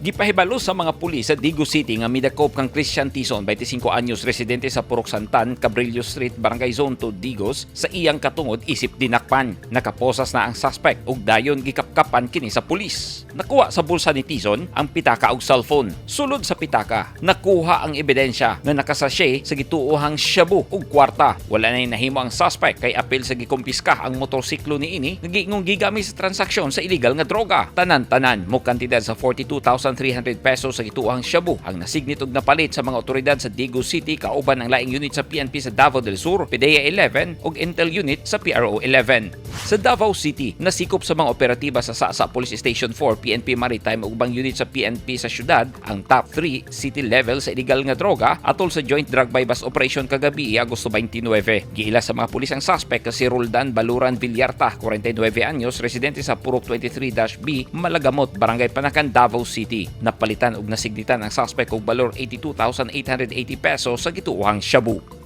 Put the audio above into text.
Gipahibalo sa mga pulis sa Digos City nga midakop kang Christian Tison, 25 anyos, residente sa Purok Santan, Cabrillo Street, Barangay Zone 2, Digos, sa iyang katungod isip dinakpan. Nakaposas na ang suspect ug dayon gikapkapan kini sa pulis. Nakuha sa bulsa ni Tison ang pitaka ug cellphone. Sulod sa pitaka, nakuha ang ebidensya nga nakasasye sa gituohang shabu ug kwarta. Wala na nahimo ang suspect kay apil sa gikumpiska ang motorsiklo niini nga giingong gigamit sa transaksyon sa illegal nga droga. Tanan-tanan mo kantidad sa 42,300 pesos sa gituohang shabu ang nasignit og napalit sa mga otoridad sa Digos City kauban ang laing unit sa PNP sa Davao del Sur, PDEA 11 ug Intel unit sa PRO 11. Sa Davao City, nasikop sa mga operatiba sa Sasa Police Station 4, PNP Maritime ug ubang unit sa PNP sa syudad ang top 3 city level sa illegal nga droga atol sa joint drug buy bust operation kagabi, Agosto 29. Giila sa mga pulis ang suspect na si Roldan Baluran Villarta, 49 anyos, residente sa Purok 23-B, Malagamot, Barangay Panacan, Davao City. Napalitan og nasignitan ang suspect og balor 82,880 pesos sa gituohang shabu.